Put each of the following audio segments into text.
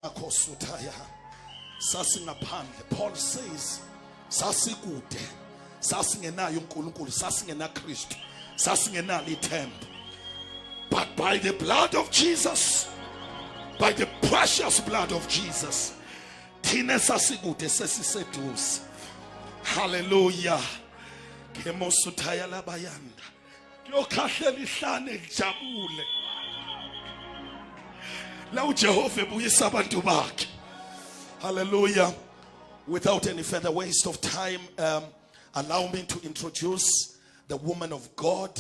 Akosutaya sasingaphandle. Paul says sasikude, sasingenayo uNkulunkulu, sasingenaKristu, sasingenalo ithemba, but by the blood of Jesus, by the precious blood of Jesus, thina sasikude sesiseduze. Hallelujah. Kemosuthaya labayanda kuyokhahlela ihlane lijabule la uJehova ebuyisa abantu bakhe. Hallelujah. Without any further waste of time, allow me to introduce the woman of God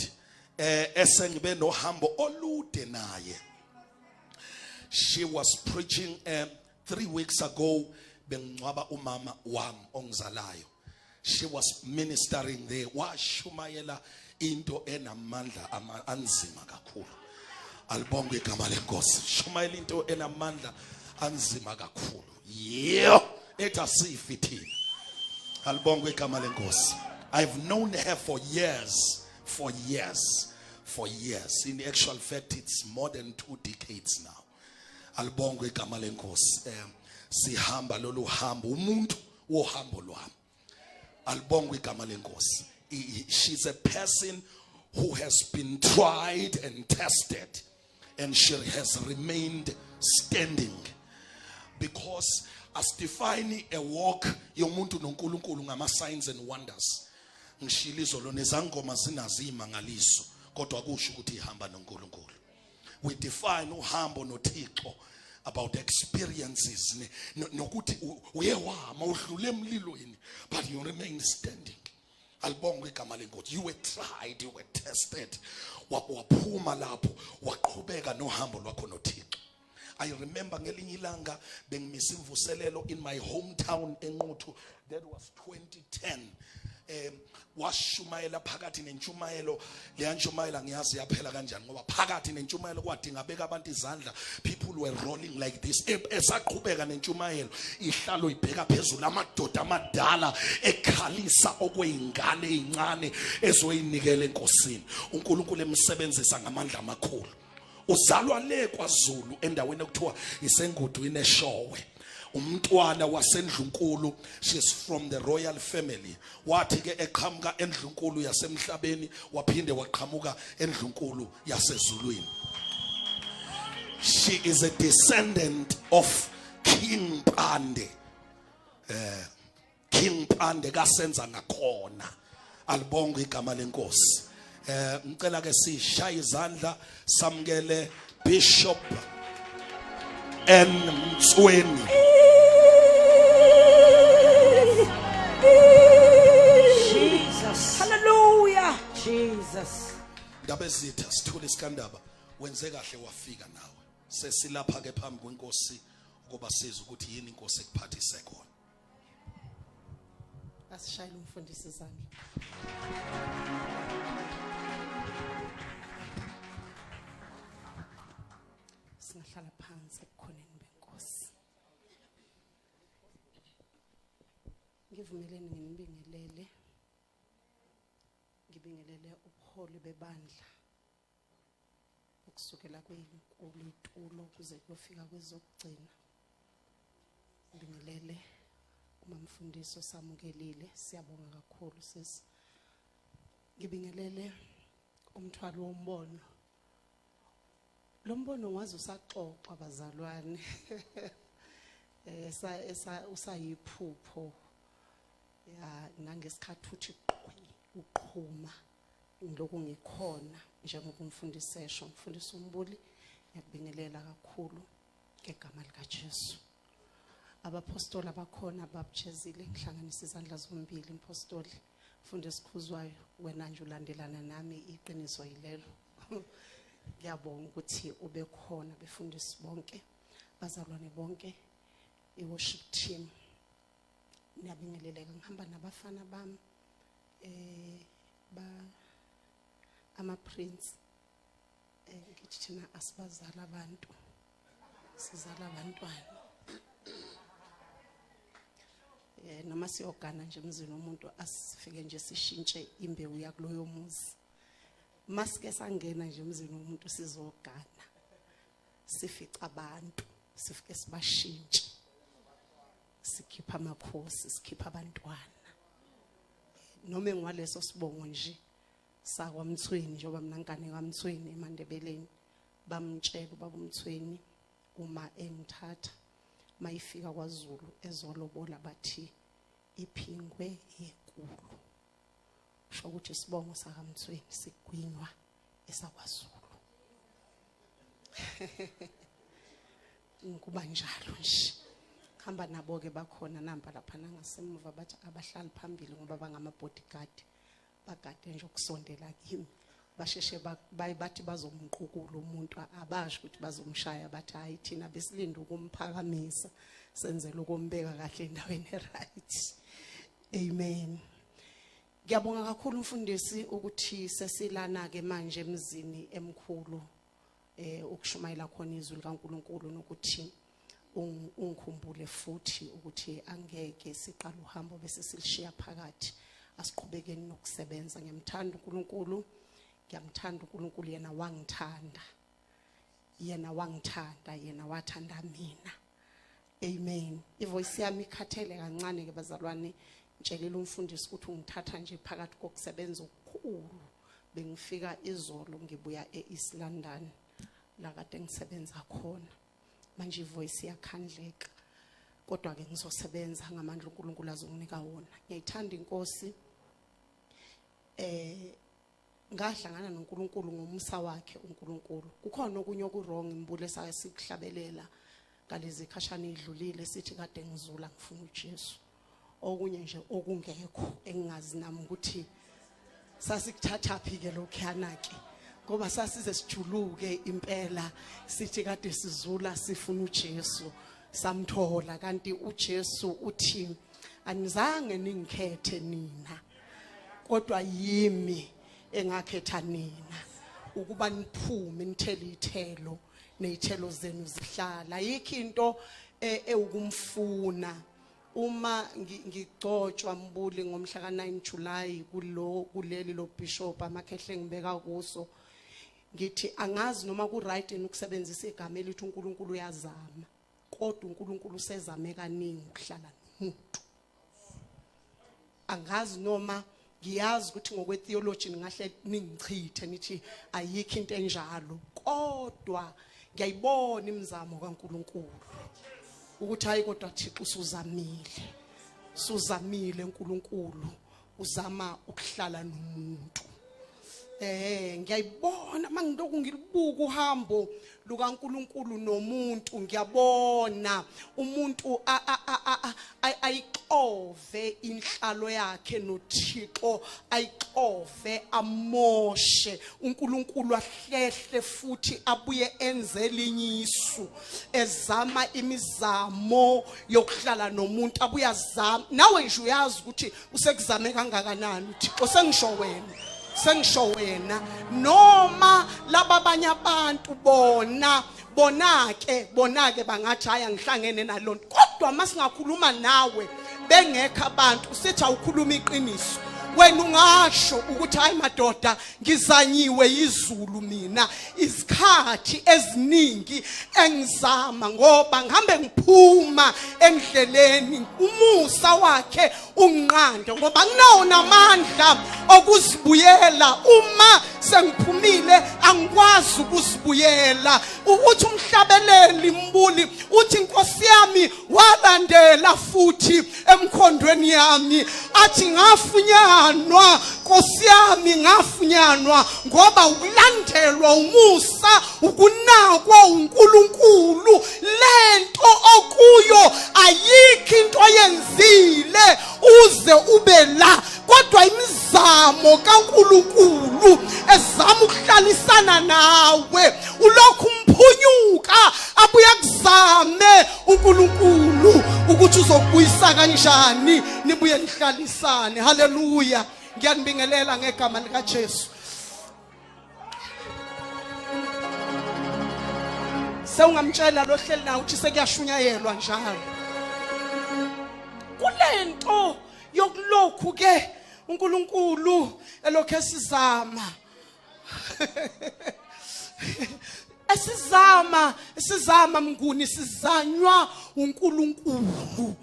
esengibe nohambo olude naye. She was preaching 3 weeks ago, bengcwaba umama wami ongizalayo. She was ministering there, washumayela into enamandla anzima kakhulu. Alibongwe igama lenkosi. Shumayela into enamandla anzima kakhulu. Yebo, ethi asifi thina. Alibongwe igama lenkosi. I've known her for years, for years, for years. In actual fact, it's more than 2 decades now. Alibongwe igama lenkosi. Sihamba lolu hambo, umuntu wohambo lwami. Alibongwe igama lenkosi. She's a person who has been tried and tested, and she has remained standing. Because as define a walk yomuntu noNkulunkulu ngama signs and wonders. Ngishilo izolo nezangoma zinazo imangaliso, kodwa kusho ukuthi ihamba noNkulunkulu. We define uhambo noThixo about experiences nokuthi uye wama udlule emlilweni, but you remain standing. Alibongwe igama lenkosi. You were tried, you were tested. Waphuma lapho, waqhubeka nohambo lwakho noThixo. I remember ngelinye ilanga bengimisa imvuselelo in my hometown eNquthu. That was 2010. Washumayela phakathi nentshumayelo. Leya ntshumayelo ngiyazi yaphela kanjani, ngoba phakathi nentshumayelo kwadinga beka abantu izandla. People were rolling like this. Esaqhubeka nentshumayelo, ihlalo ibheka phezulu, amadoda amadala ekhalisa okweyingane ezincane ezoyinikela enkosini. uNkulunkulu emsebenzisa ngamandla amakhulu. Uzalwa le kwaZulu endaweni ekuthiwa iseNgudwini eShowe. Umntwana wasendlunkulu, she's from the royal family. Wathi ke eqhamuka endlunkulu yasemhlabeni, waphinde waqhamuka endlunkulu yasezulwini. She is a descendant of King Mpande. King Mpande kasenza ngakhona. Alibongwe igama lenkosi. Ngicela ke sishaye izandla samukele Bishop N Mtsweni. Jesus. Hallelujah. Jesus. Ndaba ezitha sithule isikandaba, wenze kahle wafika nawe. Sesilapha ke phambi kwenkosi ukuba sizwe ukuthi yini inkosi ekuphathise khona. Asishayele umfundisi izandla. Singahlala phansi ebukhoneni benkosi. Ngivumeleni nginibingelele. Ngibingelele ubuholi bebandla ukusukela kweyinkulu itulo kuze kuyofika kwezokugcina. Ngibingelele umamfundisi osamukelile, siyabonga kakhulu sisi. Ngibingelele umthwalo wombono. Lo mbono waze usaxoxa bazalwane. Usayiphupho. Ya, nangesikhathi uthi qwi uqhuma ngilokhu ngikhona njengoba umfundisi esho. Mfundisi uMbuli, ngiyakubingelela kakhulu ngegama lika Jesu. Abapostoli abakhona babujezile, ngihlanganisa izandla zombili impostoli. Mfundisi Khuzwayo, wena nje ulandelana nami, iqiniso yilelo. Ngiyabonga ukuthi ube khona, befundisi bonke, bazalwane bonke, i-worship team. Ngiyabingeleleka, ngihamba nabafana bami, ba ama prince. Ngithi thina asibazala abantu, sizala abantwana. Noma siyogana nje emzini womuntu, asifike nje sishintshe imbewu yakuloyo muzi. Masike sangena nje emzini womuntu sizogana, sifica abantu, Sifike sibashintshe. Sikhipha amakhosi, sikhipha abantwana. Noma engwaleso sibongo nje sakwaMthweni, njengoba mina ngane kaMthweni eMandebeleni, bamtshela ubaba uMthweni uma engithatha mayifika kwaZulu ezolobola, bathi iphingwe yenkulu, kusho ukuthi isibongo sakaMthweni sigwinywa esakwaZulu. Kuba njalo nje, hamba nabo ke, bakhona namba lapha nangasemuva, bathi abahlali phambili ngoba bangama bodyguard, bagade nje ukusondela kimi, basheshe bathi bazomqukula umuntu, abasho ukuthi bazomshaya, bathi hayi, thina besilinda ukumphakamisa, senzele ukumbeka kahle endaweni right. Amen. Ngiyabonga kakhulu mfundisi ukuthi sesilana ke manje emzini emkhulu ukushumayela khona izwi likaNkuluNkulu, nokuthi ungikhumbule futhi ukuthi angeke siqale uhambo bese silishiya phakathi. Asiqhubekeni nokusebenza. Ngiyamthanda uNkulunkulu, ngiyamthanda uNkulunkulu. Yena wangithanda, yena wangithanda, yena wathanda mina. Amen. Ivoice yami ikhathele kancane ke bazalwane. Ngitshelile umfundisi ukuthi ungithatha nje phakathi kokusebenza okukhulu. Bengifika izolo, ngibuya e-East London la kade ngisebenza khona. Manje ivoice iyakhandleka, kodwa ke ngizosebenza ngamandla uNkulunkulu azonginika wona. Ngiyayithanda inkosi. Ngahlangana noNkulunkulu ngomusa wakhe uNkulunkulu. Kukhona okunye okuwrong imbule sikuhlabelela ngalezi khashana idlulile, sithi kade ngizula ngifuna uJesu. Okunye nje okungekho engingazi nami ukuthi sasikuthatha phi ke lokhuyana ke, ngoba sasize sijuluke impela, sithi kade sizula sifuna uJesu, samthola. Kanti uJesu uthi anizange ningikhethe nina, kodwa yimi engakhetha nina ukuba niphume nithele ithelo, nezithelo zenu zihlala. Ayikho into ewukumfuna. Uma ngigcotshwa mbuli ngomhla ka9 July kulo kuleli lo bishop amakhehle ngibeka kuso, ngithi angazi noma ku right ukusebenzisa igama elithi uNkulunkulu uyazama, kodwa uNkulunkulu usezame kaningi ukuhlala nomuntu. Angazi noma ngiyazi ukuthi ngokwetheology ningahle ningichithe nithi ayikho into enjalo, kodwa ngiyayibona imizamo kaNkulunkulu ukuthi hayi, kodwa Thixo usuzamile, suzamile uNkulunkulu, uzama ukuhlala nomuntu. Ngiyayibona mangilokhu ngilibuka uhambo lukaNkuluNkulu nomuntu, ngiyabona umuntu ayixove inhlalo yakhe noThixo, ayixove amoshe, uNkulunkulu ahlehle futhi abuye enze elinye isu, ezama imizamo yokuhlala nomuntu, abuye azama. Nawe nje uyazi ukuthi usekuzame kangakanani uThixo. Sengisho wena, sengisho wena, noma laba abanye abantu bona bona ke bangathi hayi, angihlangene nalonto, kodwa masingakhuluma nawe bengekho abantu, sithi awukhuluma iqiniso, wena ungasho ukuthi hayi madoda, ngizanyiwe izulu mina izikhathi eziningi engizama, ngoba ngihambe ngiphuma endleleni, umusa wakhe unginqande, ngoba nginawo namandla okuzibuyela. Uma sengiphumile angikwazi ukuzibuyela. Ukuthi umhlabeleli mbuli uthi inkosi yami walandela futhi emkhondweni yami, athi ngafunyanwa, Nkosi yami, ngafunyanwa, ngoba ukulandelwa umusa, ukunakwa uNkulunkulu. Lento okuyo ayikho into oyenzile uze ube la, kodwa imizamo kaNkulunkulu ezama ukuhlalisana nawe, ulokhu umphunyuka, abuye kuzame uNkulunkulu ukuthi uzokubuyisa kanjani, nibuye nihlalisane. Haleluya! Ngiyanibingelela ngegama likaJesu. Sewungamtshela lo hleli nawe uthi sekuyashunyayelwa njalo kulento yokulokhu ke uNkulunkulu elokhu esizama. Esizama esizama mnguni sizanywa uNkulunkulu.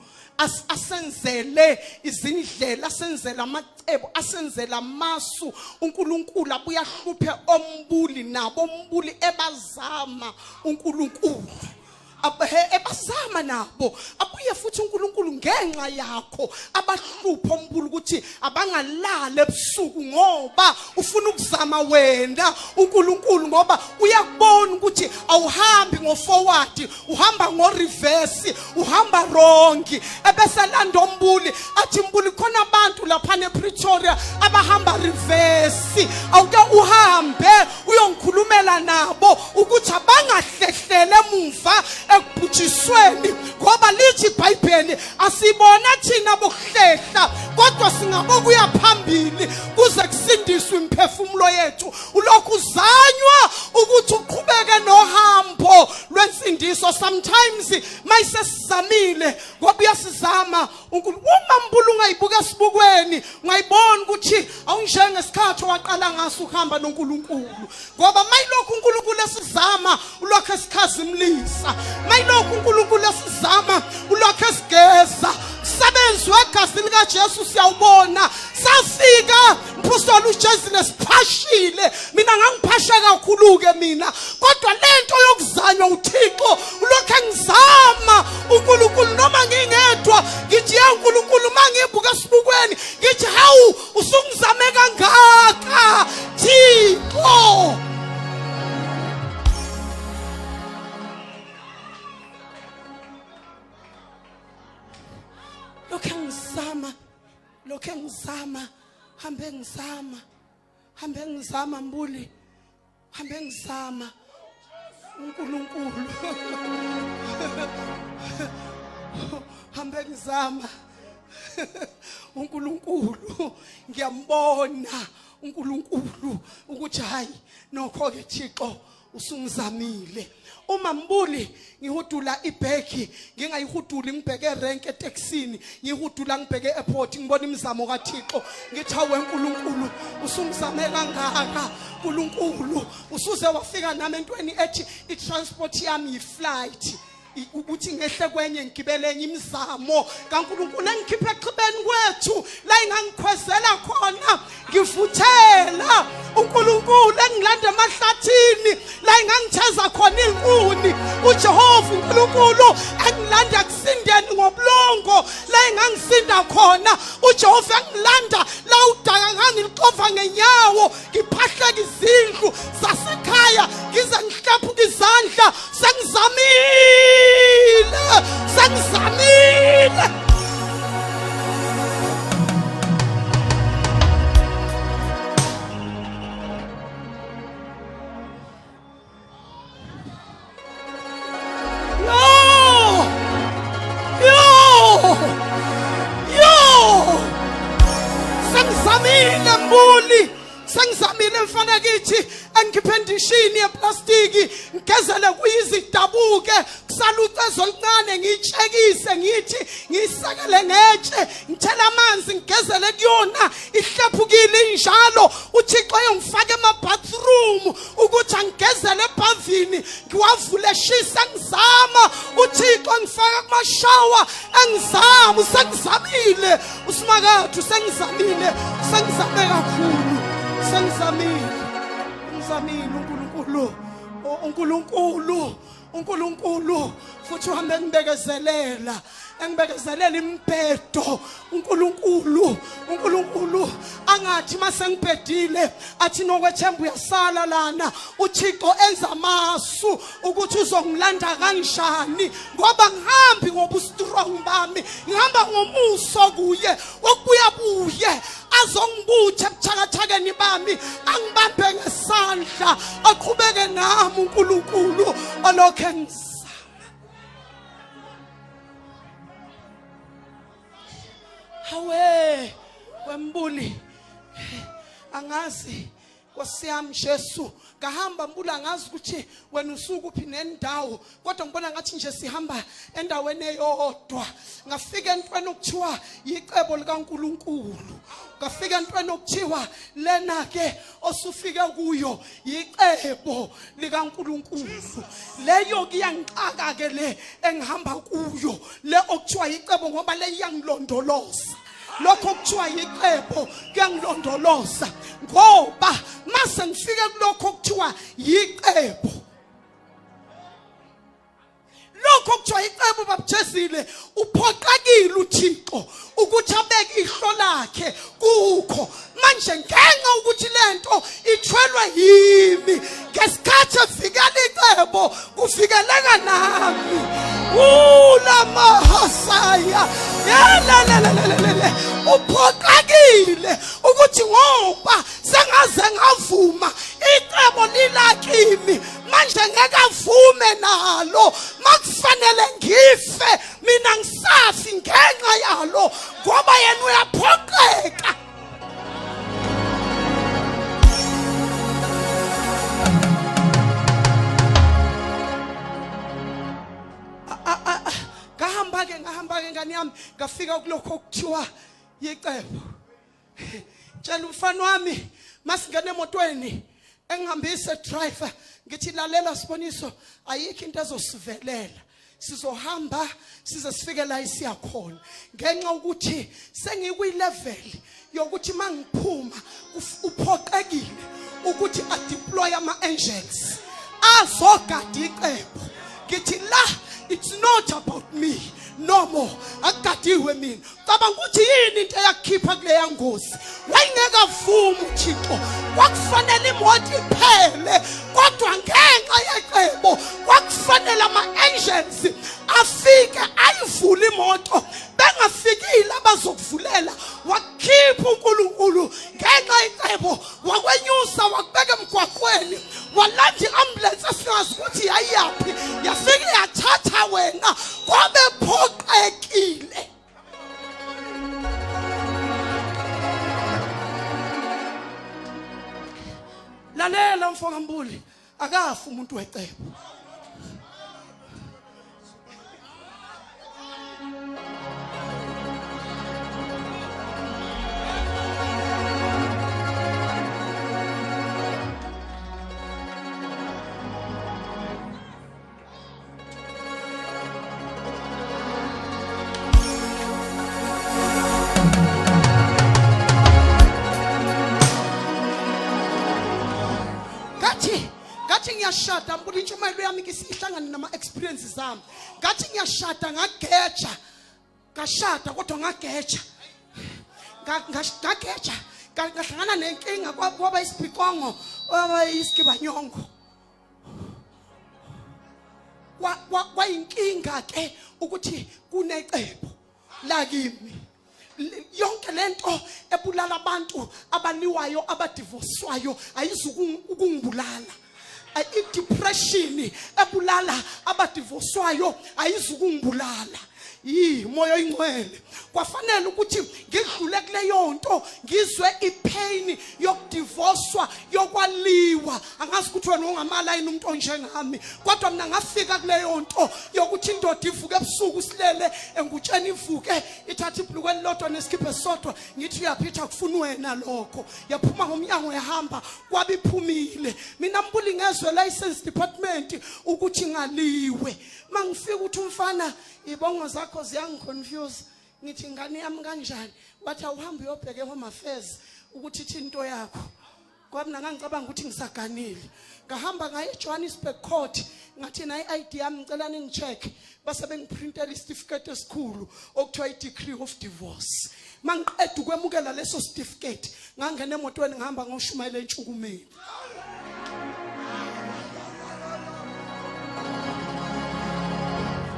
Asenzele izindlela, asenzele amacebo, asenzele amasu. uNkulunkulu abuye ahluphe ombuli nabo ombuli ebazama uNkulunkulu. Ebazama nabo abuye futhi uNkulunkulu ngenxa yakho abahluphe ombuli ukuthi abangalala ebusuku ngoba ufuna ukuzama wena uNkulunkulu, ngoba uyakubona ukuthi awuhambi ngo-forward, uhamba ngo-reverse, uhamba wrong. Ebese landa ombuli athi mbuli khona abantu lapha nePretoria abahamba reverse, awuke uhambe uyongikhulumela nabo ukuthi abangahlehlele emuva ekubhujisweni, ngoba lithi iBhayibheli asibona thina bokuhlehla kodwa singabokuya phambili kuze kusindiswe imiphefumulo yethu. Ulokhu uzanywa ukuthi uqhubeke nohambo lwensindiso. Sometimes mayisesizamile ngoba uyasizama uNkulunkulu. Uma mbulu ungayibuka esibukweni ungayibona ukuthi awunjengesikhathi owaqala ngaso ukuhamba noNkulunkulu, ngoba mayilokhu uNkulunkulu esizama ulokhu esikhazimlisa, mayilokhu uNkulunkulu esizama ulokhu esigeza. Umsebenzi wegazi likaJesu siyawubona. Safika mpostoli uJesu nesiphashile, mina ngangiphasha kakhulu ke mina, kodwa lento yokuzanywa uThixo ulokhu engizama uNkulunkulu noma ngingedwa. Ngithi ya uNkulunkulu, mangibuka esibukweni ngithi hawu, usungizame kangaka Thixo. Lokhu engizama, lokhu engizama, hambe ngizama, hambe ngizama mbuli, hambe ngizama uNkulunkulu, hambe ngizama uNkulunkulu. Ngiyambona uNkulunkulu ukuthi hayi nokho ke Thixo usungizamile. Uma mbuli ngihudula ibheki, ngingayihuduli ngibheke erenk etekisini, ngihudula ngibheke airport, ngibona imizamo kaThixo, ngithi awe uNkulunkulu usungizame kangaka uNkulunkulu, usuze wafika nami entweni ethi i-transport yami yi-flight, ukuthi ngehle kwenye ngigibele enye. Imizamo kaNkulunkulu engikhiphe exhibeni kwethu la ingangikhwezela khona ngivuthela uNkulunkulu, engilanda emahlathini la ingangitheza khona inkuni uJehova uNkulunkulu, engilanda kusindeni ngobulongo la ingangisinda khona uJehova, engilanda la udaka ngangilixova ngenyawo ngiphahleka izindlu zasekhaya ngize ngihlephuka izandla. Sengizamile, sengizamile. Yo! Yo! Yo! Sengizamile mbuli, sengizamile mfana kithi, engikhiphe endishini yeplastiki ngigezele kuyizidabuke kusalucezo oluncane, ngiyitshekise ngithi ngiyisekele ngetshe, ngithele amanzi ngigezele kuyona, ihlephukile injalo. uThixo eyongifaka ema-bathroom ukuthi angigezele ebhavini ngiwavule shisa, ngizama uThixo ngifaka kumashawa engizama. Usengizamile uSimakade, usengizamile, usengizame kakhulu, usengizamile, ngizamile uNkulunkulu, uNkulunkulu, uNkulunkulu futhi uhambe engibekezelela, engibekezelela imibhedo uNkulunkulu. uNkulunkulu angathi masengibhedile athi nokwethemba uyasala lana. uThixo enza amasu ukuthi uzongilanda kanjani, ngoba ngihambi ngobustrong bami, ngihamba ngomuso kuye okubuya buye azongibutha ebuthakathakeni bami, angibambe ngesandla aqhubeke nami uNkulunkulu olokhu engizama. Hawe wembuli, angazi Nkosi yami Jesu, ngahamba mbula, angazi ukuthi wena usukuphi nendawo, kodwa ngibona ngathi nje sihamba endaweni eyodwa. Ngafika entweni okuthiwa yicebo likaNkulunkulu. Ngafika entweni okuthiwa lena ke osufike kuyo yicebo likaNkuluNkulu. Leyo kuyangixaka ke le engihamba kuyo, le okuthiwa yicebo, ngoba le iyangilondoloza. Lokho kuthiwa yicebo kuyangilondoloza, ngoba mase ngifike kulokho kuthiwa yicebo, lokho kuthiwa icebo babujezile, uphoqekile uThixo ukuthi abeke ihlo lakhe kukho. Manje ngenxa ukuthi lento ithwelwe yimi, ngesikhathi evikela icebo kuvikeleka nami. Ulamahasaya yelelelelele, uphoqekile ukuthi ngoba sengaze ngavuma icebo lilakimi, manje ngeke avume nalo. Makufanele ngife mina, ngisafi ngenxa yalo, ngoba yena uyaphoqeka. Ngahamba-ke, ngahamba-ke ngane yami, ngafika kulokho okuthiwa yicebo. Tshela umfana wami masingena emotweni engihambise, driver, ngithi lalela Siboniso, ayikho into ezosivelela, sizohamba size sifike la isiyakhona, ngenxa ukuthi sengikwi-level yokuthi mangiphuma uphoqekile ukuthi adeploy ama-angels azogada icebo. Ngithi la, it's not about me no more, akugadiwe mina. Cabanga ukuthi yini into eyakukhipha kuleya ngozi. Wayengeke avume uThixo, kwakufanele imoto iphele, kodwa ngenxa yecebo kwakufanele ama-angels afike ayivule imoto. Bengafikile abazokuvulela, wakukhipha uNkulunkulu ngenxa yecebo, wakwenyusa, wakubeka emgwaqweni, walanda i-ambulensi esingazi ukuthi yayiyaphi, yafike yathatha wena kwabe phoqekile. Lalela mfo kaMbuli, akafi umuntu wecebo. Ngathi ngiyashada, mbula intshumayelo yami isihlangane nama experiences ami. Ngathi ngiyashada, ngageja, ngashada kodwa ngageja, ngageja, ngahlangana nenkinga, kwaba isiphicongo, kwaba isigibanyongo, kwayinkinga ke ukuthi kunecebo lakimi. Yonke lento ebulala abantu abaliwayo, abadivoswayo, ayizukungibulala. I-depression ebulala abadivoswayo ayizukungibulala. Yi moya oyingcwele, kwafanele ukuthi ngidlule kuleyo nto, ngizwe ipain yokudivoswa, yokwaliwa. Angazi ukuthi wena ungamala yini umuntu onjengami, kodwa mina ngafika kuleyo nto yokuthi indoda ivuke ebusuku, silele engutsheni, ivuke ithatha ibhuluku elilodwa nesikhipha esisodwa. Ngithi uyaphitha, kufuna wena lokho. Yaphuma ngomnyango yahamba, kwabe iphumile. Mina mbuli ngezwe license department ukuthi ngaliwe. Mangifika ukuthi umfana, ibongo zakho ziyangiconfuse. Ngithi ingane yami kanjani? Wathi awuhambe uyobheka e-Home Affairs ukuthi ithi into yakho. Ngoba mina ngangicabanga ukuthi ngisaganile. Ngahamba ngaye eJohannesburg court, ngathi nayi i-ID yami, ngicela ningi-check. Base bengiprintela isitifiketi esikhulu okuthiwa i-decree of divorce. Mangiqeda ukwemukela leso certificate, ngangena emotweni, ngihamba ngoshumayela entshukumeni.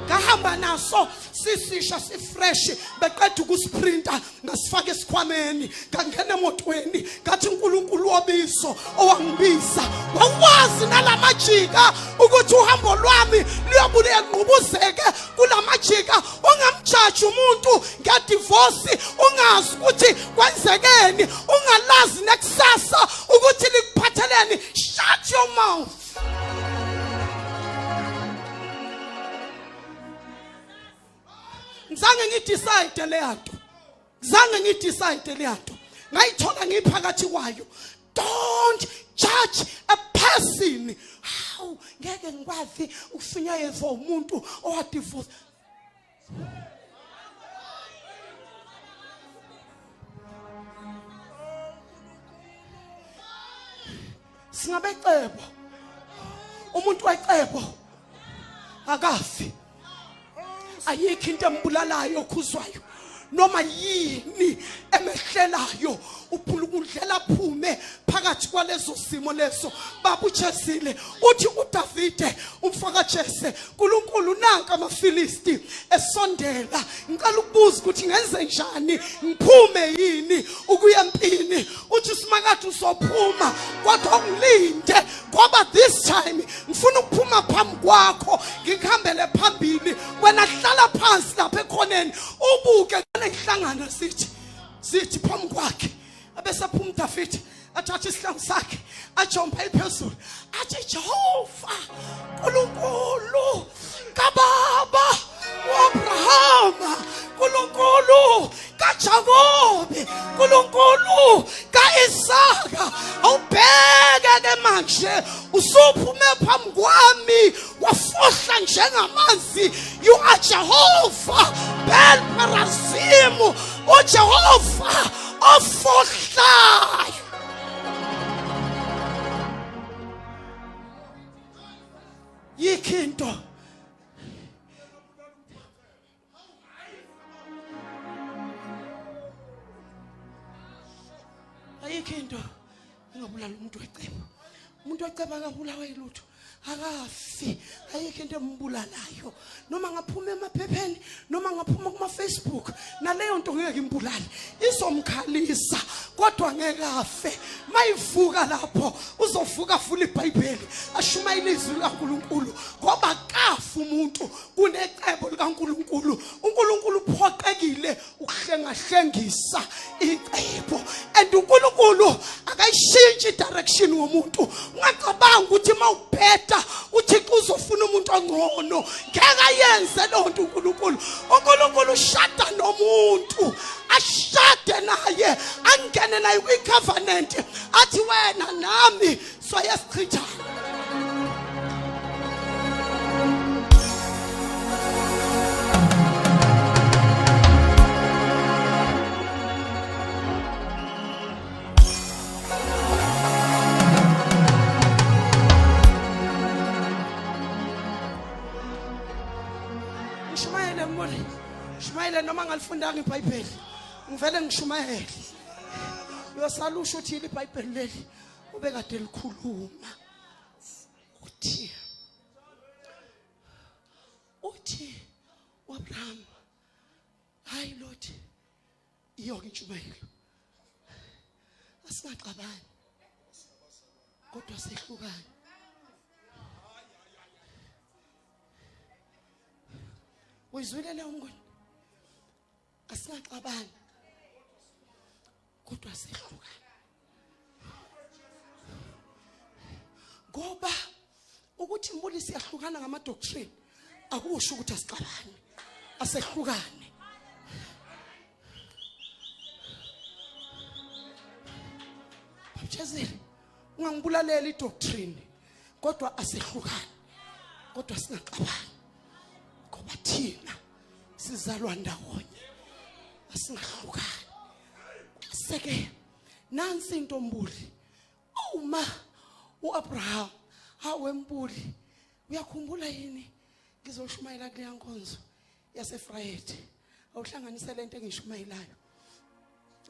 Ngahamba naso sisisha, sifresh, beqeda ukusprinta, ngasifaka esikhwameni, ngangena emotweni, ngathi uNkulunkulu wobizo owangibiza wawazi nalamajika ukuthi uhambo lwami luyobuye ngqubuzeke kulamajika. Ungamjaji umuntu ngedivorce ungazi ukuthi kwenzekeni, ungalazi nekusasa ukuthi likuphatheleni. Shut your mouth. Ngizange ngidecide leyanto, zange ngidecide leyanto. Ngayithola ngiphakathi kwayo. Don't judge a person. Hawu, ngeke ngikwazi ukufinyayezwa umuntu owadivorce. Singabecebo. Umuntu wecebo akafi. Ayikho into embulalayo okhuzwayo noma yini emehlelayo, uphulukundlela aphume phakathi kwalezo simo leso. Baba uJesile uthi uDavide umfaka Jese, uNkulunkulu nanka amaFilisti esondela, ngicela ukubuza ukuthi ngenze njani, ngiphume yini ukuya empini? Uthi simakade uzophuma, kodwa ungilinde ngoba this time ngifuna ukuphuma phambi kwakho, ngikuhambele phambili, wena hlala phansi lapha ekhoneni ubuke ngihlangana sithi phambi kwakhe. Abesephuma uDavide athathe isihlangu sakhe ajomba phezulu athi, Jehova uNkulunkulu kababa uAbrahama, uNkulunkulu kaJakobe, uNkulunkulu kaIsaka, awubheke ke manje usuphume phambi kwami wafohla njengamanzi. You are Jehovah Bel Perazim, uJehova ofohlayo. Yikho into ayikho into engabulala umuntu wecebo. Umuntu wecebo akabulawa yilutho, akafi, ayikho into embulalayo. Noma ngaphuma emaphepheni, noma ngaphuma kuma Facebook, naleyo nto ngeke imbulale, izomkhalisa kodwa ngeke afe. Mayivuka lapho uzovuka afuna iBhayibheli, ashumayele izwi likaNkuluNkulu, ngoba kafa umuntu kunecebo likaNkuluNkulu. uNkulunkulu uphoqekile ukuhlengahlengisa icebo, and uNkulunkulu akayishintshi direction womuntu. Ungacabanga ukuthi mawubheda uThixo uzofuna umuntu ongcono, ngeke ayenze lonto uNkulunkulu. uNkulunkulu ushada nomuntu, ashade naye, angene naye kwi-covenant, athi wena nami soye sichithana. Ngishumayele mbuli, shumayele noma ngalifundanga iBhayibheli, ngivele ngishumayele. Uyosala usho uthile iBhayibheli leli ubekade likhuluma. Uthi uAbraham, hayi Lord, iyo ke intshumayelo, asingaxabani kodwa sehlukane. Uyizwile leyo ngoni? Asingaxabani kodwa sehlukane, ngoba ukuthi mbuli siyahlukana ngama doctrine akusho ukuthi asixabane, asehlukane. Babjezile, ungangibulalela idoctrine, kodwa asehlukane, kodwa singaxabani, ngoba thina sizalwa ndawonye, asingahlukani. Seke nansi into mbuli, uma uAbraham, hawe mbuli, uyakhumbula yini ngizoshumayela kuleya nkonzo yaseFrayede? Awuhlanganise lento engishumayelayo.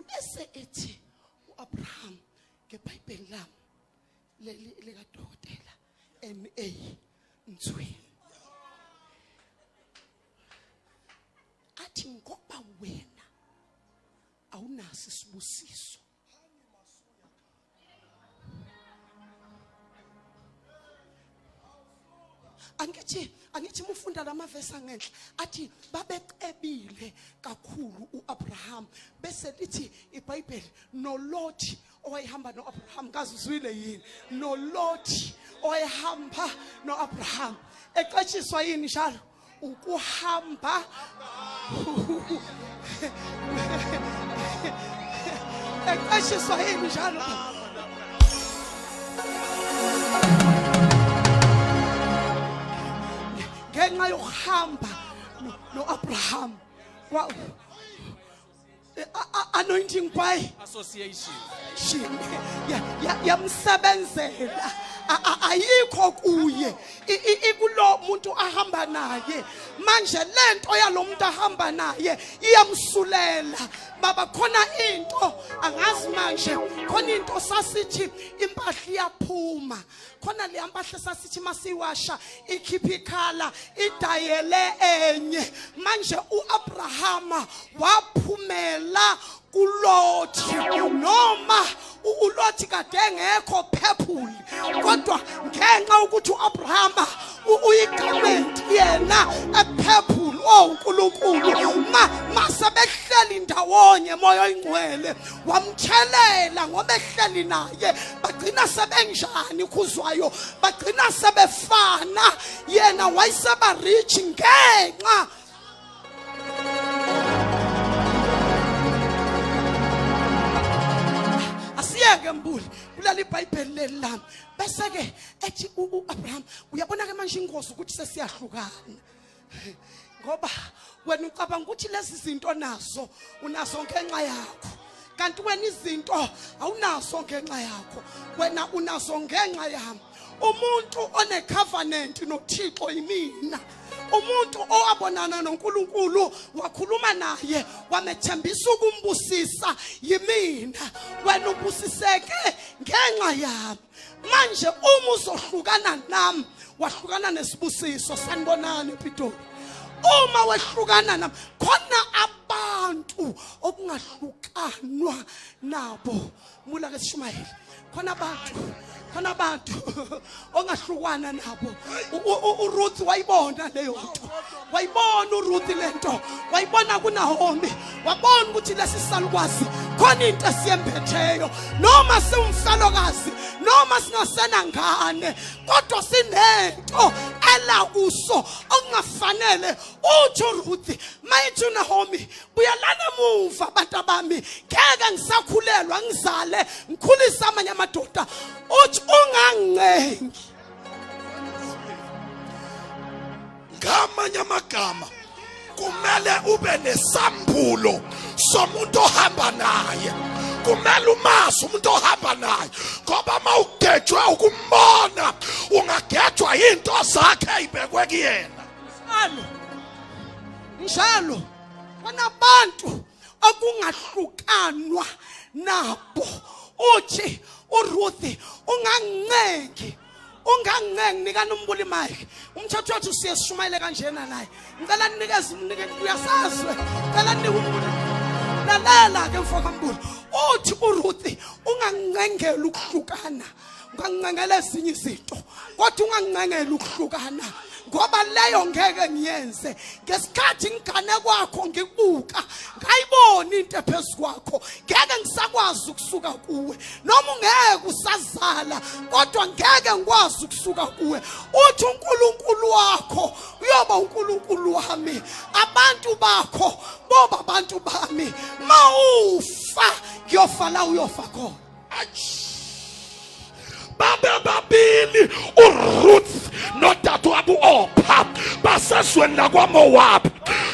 Bese ethi uAbraham ngeBhayibheli lami leli likadokotela MA Mtsweni, athi ngoba wena awunaso isibusiso, angithi mufunda lamavesi angenhla athi babecebile kakhulu uAbraham, bese lithi iBhayibheli noLothi owayehamba noAbraham, kazuzwile yini? NoLothi owayehamba noAbraham ecetshiswa yini njalo ukuhamba Eqeshiswa yini njalo? Ngenxa yokuhamba no-Abraham anointing by association yamsebenzela ayikho kuye ikulo muntu ahamba naye. Manje lento yalomuntu ahamba naye iyamsulela baba. Khona into angazi manje, khona into sasithi impahla iyaphuma, khona le mpahla sasithi masiwasha ikhipha ikhala idayele enye. Manje uAbrahama waphumela kuLothi, noma uLothi kade engekho purple, kodwa ngenxa ukuthi uAbrahama uyigarment yena epurple. Oh uNkulunkulu, masebehleli ndawonye moya oyingcwele wamthelela ngoba ehleli naye, bagcina sebenjani khuzwayo, bagcina sebefana. Yena wayeseba rich ngenxa asiyeke mbuli kulali iBhayibheli leli lami. Bese ke ethi uAbraham, uyabona ke manje ingozi ukuthi sesiyahlukana, ngoba wena ucabanga ukuthi lezi zinto nazo unazo ngenxa yakho, kanti wena izinto awunazo ngenxa yakho, wena unazo ngenxa yami. Umuntu one covenant noThixo yimina. Umuntu owabonana noNkulunkulu wakhuluma naye wamethembisa ukumbusisa yimina. Wena ubusiseke ngenxa yami. Manje uma uzohlukana nami wahlukana nesibusiso. Sanibonani ePitoli. Uma wehlukana nami, khona abantu okungahlukanwa nabo. Mula ke sishumayele, khona abantu, khona abantu ongahlukwana nabo. uRuth wayibona leyo nto, wayibona uRuth lento, wayibona kuNaomi, wabona ukuthi lesi salukwazi khona into esiyembetheyo, noma siwumfelokazi noma singasenangane, kodwa sinento ela kuso okungafanele. Uthi uRuth mayithi uNaomi, buyelana emuva abantu abami, ngeke ngisakhulelwa ngizale ngikhulise amanye amadoda. Uthi ungancengi. Ngamanye amagama kumele ube nesambulo somuntu ohamba naye, kumele umazi umuntu ohamba naye, ngoba mawugejwe ukumbona ungagejwa into zakhe ayibekwe kuyena. Njalo njalo kunabantu okungahlukanwa nabo. Uthi uRuth ungancengi, ungancengi. Nikani umbuli mic. Umthetho wethu siye sishumayele kanjena naye. Ngicela ninikeze, unike, uyasazwe. Ngicela ninike umbuli. Lalela ke mfoka mbuli. Uthi uRuth ungangincengeli ukuhlukana, ungangincengela ezinye izinto, kodwa ungangincengeli ukuhlukana, ngoba leyo ngeke ngiyenze. Ngesikhathi ngigane kwakho ngikubuka ngayibona into ephezu kwakho, ngeke ngisakwazi ukusuka kuwe. Noma ungeke usazala, kodwa ngeke ngikwazi ukusuka kuwe. Uthi uNkulunkulu wakho uyoba uNkulunkulu wami, abantu bakho boba abantu bami. Mawufa ngiyofa la uyofa khona. Babe babili uRuth nodadewabo uOpha basezweni lakwaMowabi.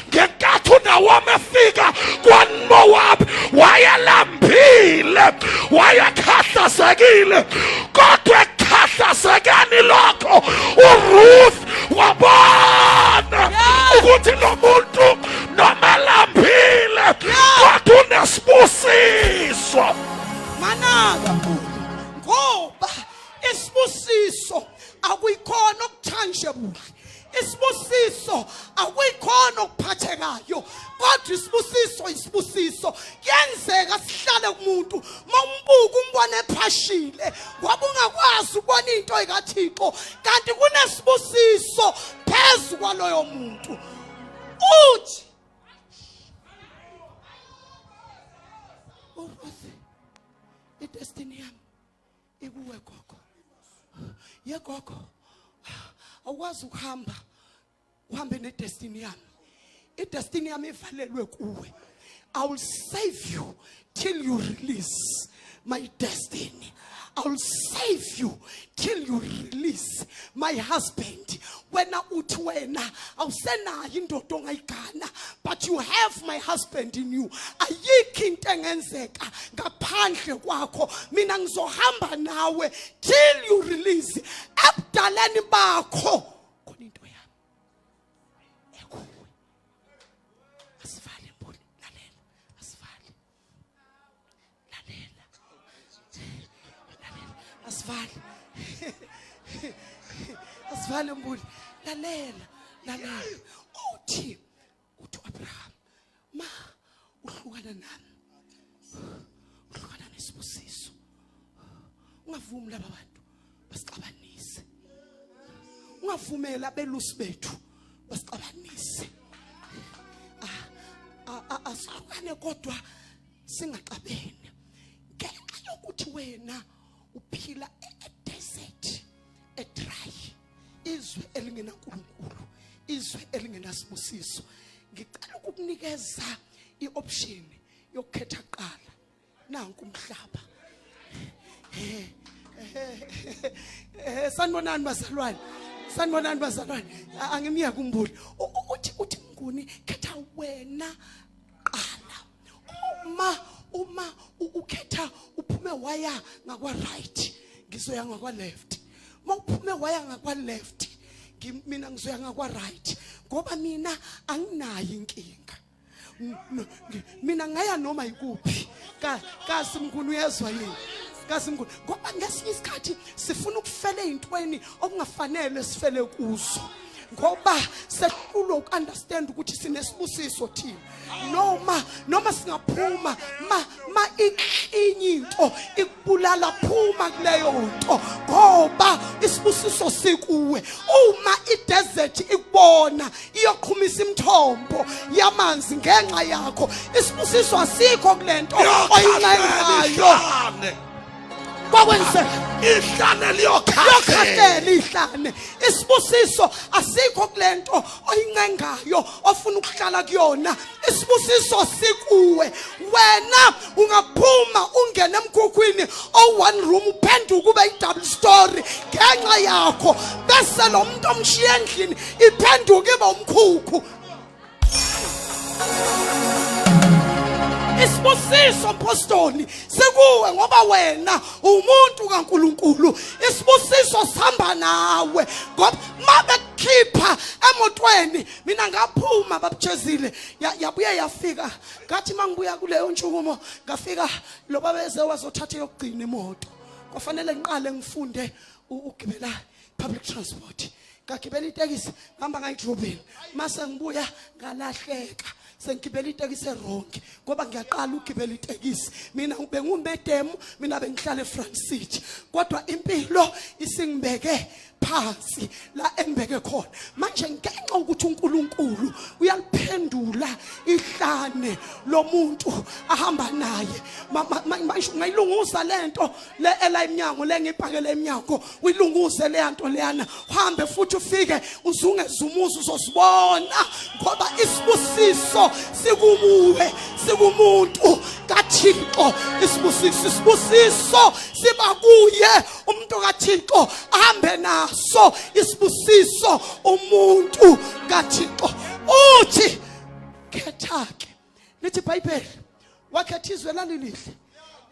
Ngenkathi uNawomi efika kwaMowabi wayelambile, wayekhahlazekile, kodwa ekukhahlazekeni lokho uRuth wabona ukuthi lo muntu noma elambile kodwa unesibusiso. Manaka ngoba isibusiso akuyikhona okutangible, isibusiso akuyikhona okuphathekayo, kodwa isibusiso isibusiso. Kuyenzeka sihlale kumuntu mawumbuka umbone ephashile, ngoba ungakwazi ukubona into ekaThixo, kanti kunesibusiso phezu kwaloyo muntu. Uthi uRuth, idestiny yami ikuwe gogo. Ye gogo, awukwazi ukuhamba uhambe nedestiny yami. Idestiny yami ivalelwe kuwe. I will save you till you release my destiny. I will save you till you release my husband. Wena uthi wena awusenayo indoda ongayigana, but you have my husband in you. Ayikho into engenzeka ngaphandle kwakho. Mina ngizohamba nawe till you release. Ebudaleni bakho khona into yami ekuwe. Asivale mboni, lalela, asivale. Lalela. Lalela, asivale. Asivale mbuli. Lalela, lalela. Uthi uthi Abraham, ma uhlukana nami. Uhlukana nesibusiso. Ungavumi laba bantu basixabanise. Ungavumeli abelusi bethu basixabanise. Asihlukane kodwa singaxabene. Ngenxa yokuthi wena uphila e-desert, e-dry, izwe elingenaNkulunkulu, izwe elingenasibusiso. Ngicela ukukunikeza i-option yokukhetha kuqala. Nanku umhlaba. Sanibonani bazalwane. Sanibonani bazalwane. Angimiyeke umbuli. Uthi uthi Mnguni khetha wena qala. Uma ukhetha uphume waya ngakwa right, ngizoya ngakwa left. Mawuphume waya ngakwa left, mina ngizoya ngakwa right ngoba mina anginayo inkinga. Mina ngaya noma yikuphi. Kasi Mnguni uyezwa yini? Kasi Mnguni, ngoba ngesinye isikhathi sifuna ukufela ezintweni okungafanele sifele kuzo. Ngoba sehlulwe ukunderstand ukuthi sinesibusiso thina. Noma singaphuma ma iklinye into ikubulala, phuma kuleyo nto ngoba isibusiso sikuwe. Uma idesert ikubona iyoqhumisa imithombo yamanzi ngenxa yakho. Isibusiso asikho kulento oyincengayo. Kwakwenzeka ihlane liyokhahlela ihlane. Isibusiso asikho kulento oyincengayo ofuna ukuhlala kuyona. Isibusiso sikuwe. Wena ungaphuma ungene emkhukhwini o one room uphenduke ube i-double story ngenxa yakho, bese lo muntu omshiya endlini iphenduke ibe umkhukhu. Isibusiso mpostoli sikuwe ngoba wena umuntu kaNkuluNkulu. Isibusiso sihamba nawe ngoba mabekukhipha emotweni. Mina ngaphuma babujezile, yabuye yafika. Ngathi mangibuya kuleyo ntshukumo ngafika lo babeze wazothatha yokugcina imoto. Kwafanele ngiqale ngifunde ukugibela public transport. Ngagibela itekisi ngihamba ngayidrobheni, mase ngibuya ngalahleka sengigibela itekisi erong ngoba ngiyaqala ukugibela itekisi. Mina bengumedemu, mina bengihlala eFront City, kodwa impilo isingibeke phansi la engibeke khona manje. Ngenxa ukuthi uNkulunkulu uyaliphendula ihlane lomuntu ahamba naye. Manje ungayilunguza lento le ela eminyango le ngipakele eminyango, uyilunguze le nto leyana, uhambe futhi ufike uzungeze umuzi uzosibona ngoba isibusiso sikubuwe sikumuntu kaThixo. Isibusiso siba kuye umuntu kaThixo ahambe naso isibusiso umuntu kaThixo. Uthi khetha ke, lithi iBhayibheli wakhetha izwe lalilihle,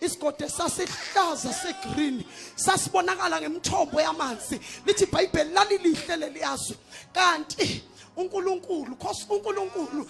isigodi sasihlaza segreen sasibonakala ngemithombo yamanzi. Lithi iBhayibheli lalilihle leliyazwe. Kanti uNkulunkulu, cause uNkulunkulu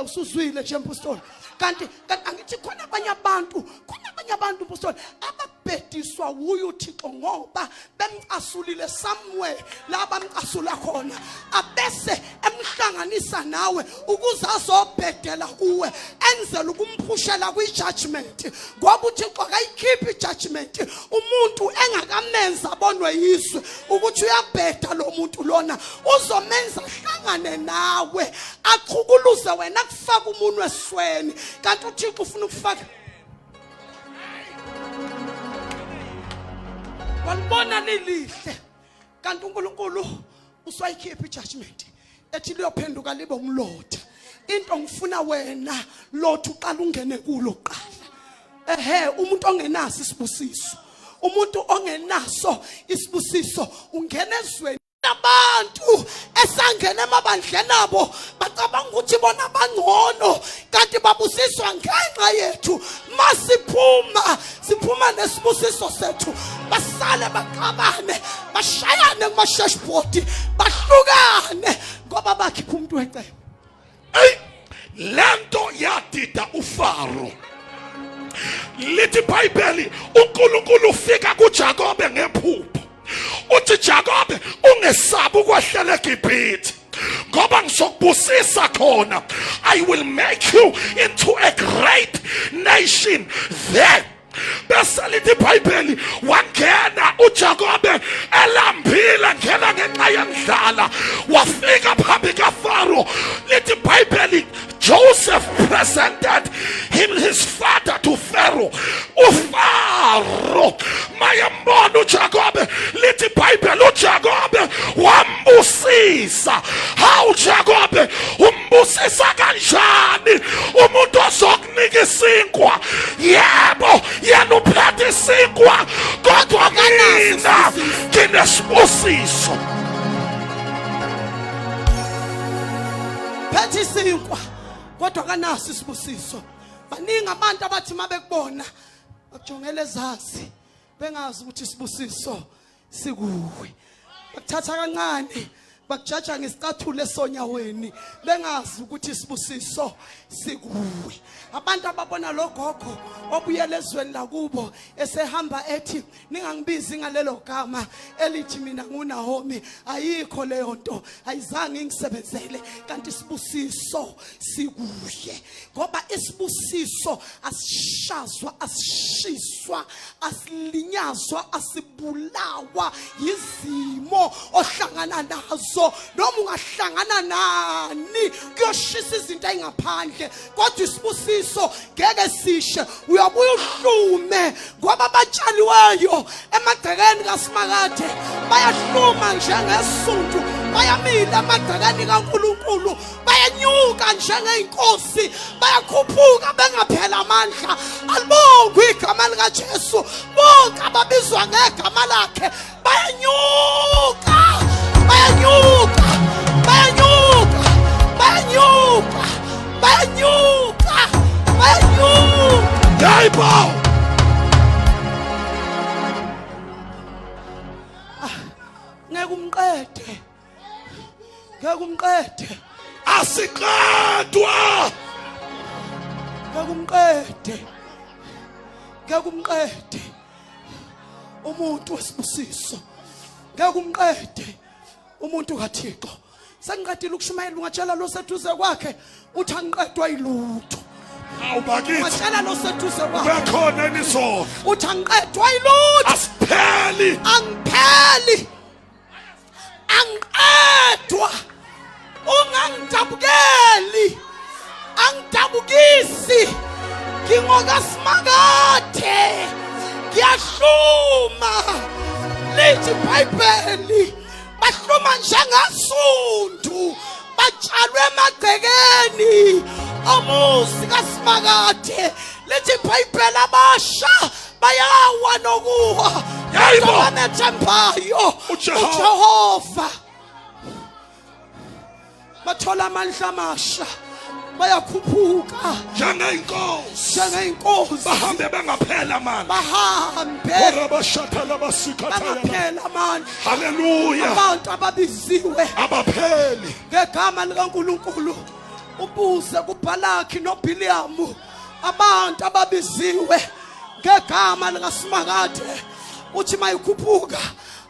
usuzwile nje mpostoli. Kanti angithi khona abanye abantu, khona abanye abantu mpostoli ababhediswa wuye uThixo ngoba bemcasulile somewhere la bamcasula khona, abese emhlanganisa nawe ukuze azobhedela kuwe, enzela ukumphushela kwi-judgment. Ngoba uThixo akayikhiphi i-judgment umuntu engakamenza abonwe yizwe ukuthi uyabheda lo muntu lona, uzomenza ahlangane nawe achukuluze wena akufake umunwe esweni. Kanti uThixo ufuna ukufaka. Walibona lilihle, kanti uNkulunkulu usayikhipha ijudgment ethi liyophenduka libe umlotha. Into ngifuna wena lothi uqala ungene kulo kuqala. Ehe, umuntu ongenaso isibusiso, umuntu ongenaso isibusiso ungena ezweni. Abantu esangena emabandleni abo bacabanga ukuthi bona bangcono, kanti babusiswa ngenxa yethu. Masiphuma siphuma nesibusiso sethu, basale baxabane, bashayane kumashashboard, bahlukane ngoba bakhipha umuntu wecebo. Ey, lento yadida uFaro. Lithi iBhayibheli uNkulunkulu ufika kuJakobe ngephupho. Uthi Jakobe ungesabi ukwehlela eGibhithe ngoba ngizokubusisa khona. I will make you into a great nation there. Bese lithi iBhayibheli wangena uJakobe elambile, ngena ngenxa yendlala, wafika phambi kaFaro. Lithi iBhayibheli Joseph presented him his father to Pharaoh. UFaro mayembona uJakobe, lithi iBhayibheli uJakobe wambusisa. Hawu Jakobe, umbusisa kanjani umuntu ozokunika isinkwa? Yebo, yena uphethe isinkwa, kodwa mina nginesibusiso. Phethe isinkwa kodwa kanaso isibusiso. Baningi abantu abathi mabekubona bakujongela ezansi bengazi ukuthi isibusiso sikuwe. Bakuthatha kancane, bakujaja ngesicathulo esonyaweni bengazi ukuthi isibusiso sikuwe. Abantu ababona lo gogo obuyela ezweni lakubo esehamba ethi ningangibizi ngalelo gama elithi mina nguNaomi, ayikho leyo nto, ayizange ingisebenzele. Kanti isibusiso sikuye, ngoba isibusiso asishazwa, asishiswa, asilinyazwa, asibulawa yizimo ohlangana nazo. Noma ungahlangana nani kuyoshisa izinto ezingaphandle, kodwa isibusiso ngeke sishe. Uyabuya uhlume, ngoba abatshaliweyo emagcekeni kaSimakade bayahluma njengesuntu, bayamila emagcekeni kaNkulunkulu, bayenyuka njengeyinkosi, bayakhuphuka bengaphela amandla. Alibongwe igama likaJesu. Bonke ababizwa ngegama lakhe bayanyuka, bayanyuka, bayanyuka, bayanyuka, bayanyuka, bayanyuka. Yebo. Ngeke umqede, ngeke umqede. Asiqedwa. Ngeke umqede, ngeke umqede umuntu wesibusiso, ngeke umqede umuntu kaThixo. Sengiqedile ukushumayela, ungatshela lo seduze kwakhe uthi angiqedwa yilutho. Awu bakithi, ungatshela lo seduze kwakhe bekhona enizolo uthi angiqedwa yilutho. Asipheli, angipheli, angiqedwa. Ungangidabukeli, angidabukisi, ngingokasimakade, ngiyahluma. Lithi iBhayibheli bahluma njengasundu, batshalwe emagcekeni omuzi kaSimakade. Lithi iBhayibheli abasha bayawa nokuwa, Yebo. kodwa bamethembayo uJehova. uJehova bathola amandla amasha, bayakhuphuka njengeyinkosi, njengeyinkosi, bahambe bengaphela amandla, bahambe Orabashatha labasikhathaya. bangaphela amandla. Haleluya. Abantu ababiziwe abapheli ngegama likaNkulunkulu. Ubuze kuBhalaki noBhiliamu, abantu ababiziwe ngegama likaSimakade, uthi mayikhuphuka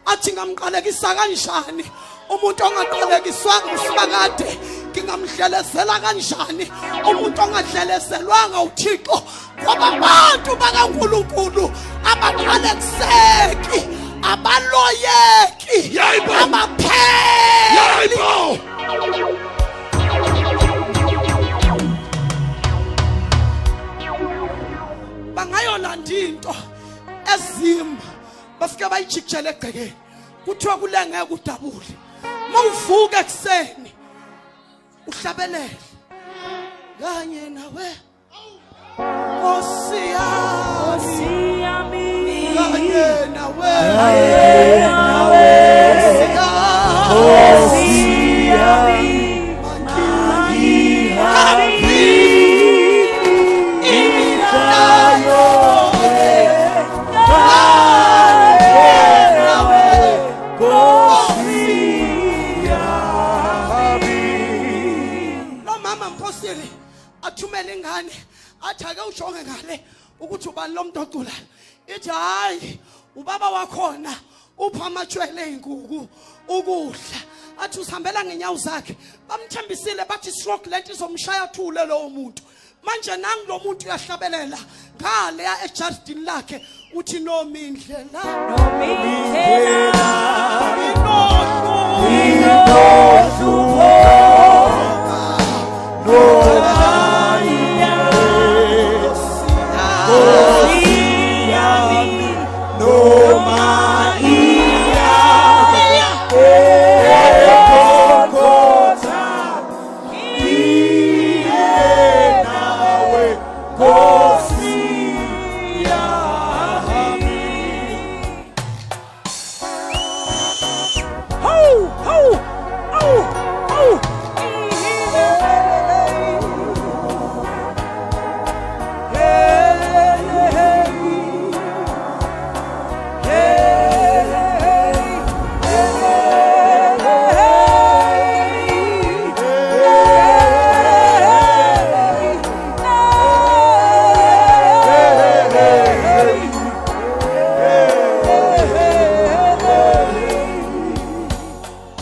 athi ngamqalekisa kanjani umuntu ongaqalekiswanga uSimakade? Ngingamdlelezela kanjani umuntu ongadlelezelwanga uThixo? Ngoba abantu bakaNkulunkulu abaqalekiseki, abaloyeki, Yebo. abapheli. Yebo. Bangayolanda into ezim, bafike bayijikijele egcekeni, kuthiwa kule ngeke udabule. Mawuvuka ekuseni uhlabelele, Kanye nawe Nkosi yami, kanye nawe Nkosi yami, imihla yonke kanye nawe Nkosi yami. Lo mama mpostile athumele ingane athi ake ujonge ngale ukuthi ubani lo muntu oculayo. Ithi hayi, ubaba wakhona upha amatshwele ey'nkukhu ukudla. Athi usihambela ngenyawo zakhe. Bamthembisile bathi stroke lento izomshaya thule lowo muntu. Manje nangu lo muntu uyahlabelela ngale ya ejardini lakhe uthi noma indlela